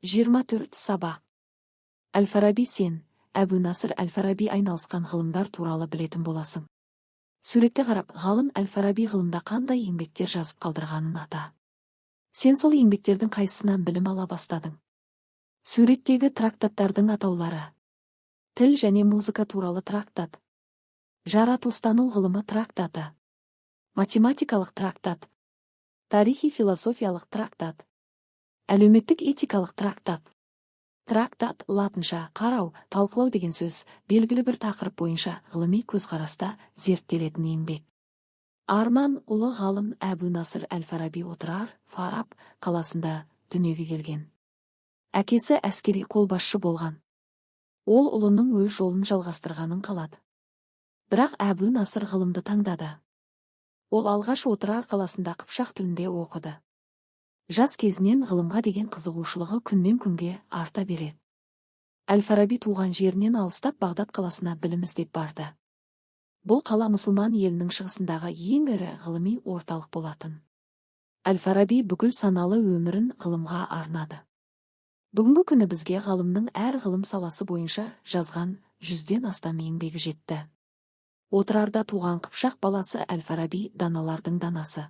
24 сабақ. Әл-Фараби. Сен Әбу Насыр Әл-Фараби айналысқан ғылымдар туралы білетін боласың. Суретке қарап, ғалым Әл-Фараби ғылымда қандай еңбектер жазып қалдырғанын ата. Сен сол еңбектердің қайсысынан білім ала бастадың? Суреттегі трактаттардың атаулары: Тіл және музыка туралы трактат, Жаратылыстану ғылымы трактаты, Математикалық трактат, Тарихи философиялық трактат, Әлеуметтік этикалық трактат. Трактат — латынша қарау, талқылау деген сөз, белгілі бір тақырып бойынша ғылыми көзқараста зерттелетін еңбек. Арман. Ұлы ғалым Әбу Насыр әл-Фараби Отырар, Фараб қаласында дүниеге келген. Әкесі әскери қолбасшы болған. Ол ұлының өз жолын жалғастырғанын қалады. Бірақ Әбу Насыр ғылымды таңдады. Ол алғаш Отырар қаласында қыпшақ тілінде оқыды. Жас кезінен ғылымға деген қызығушылығы күннен күнге арта береді. Әл-Фараби туған жерінен алыстап, Бағдат қаласына білім іздеп барды. Бұл қала мұсылман елінің шығысындағы ең ірі ғылыми орталық болатын. Әл-Фараби бүкіл саналы өмірін ғылымға арнады. Бүгінгі күні бізге ғалымның әр ғылым саласы бойынша жазған 100-ден астам еңбегі жетті. Отырарда туған қыпшақ баласы Әл-Фараби — даналардың данасы.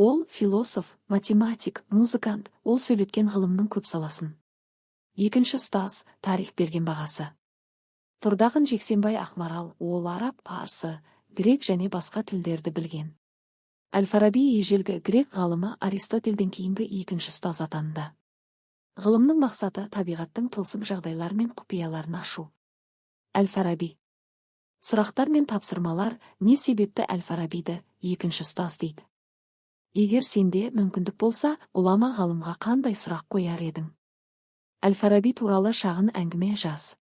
Ол — философ, математик, музыкант. Ол сөйлеткен ғылымның көп саласын. Екінші ұстаз. Тарих берген бағасы. Тұрдақын Жексенбай Ақмарал. Ол араб, парсы, грек және басқа тілдерді білген. Әл-Фараби ежелгі грек ғалымы Аристотельден кейінгі екінші ұстаз атанды. Ғылымның мақсаты — табиғаттың тылсым жағдайлары мен құпияларын ашу. Әл-Фараби. Сұрақтар мен тапсырмалар: Не себепті Әл-Фарабиді екінші ұстаз дейді? Егер сенде мүмкіндік болса, ғұлама ғалымға қандай сұрақ қояр едің? Әл-Фараби туралы шағын әңгіме жаз.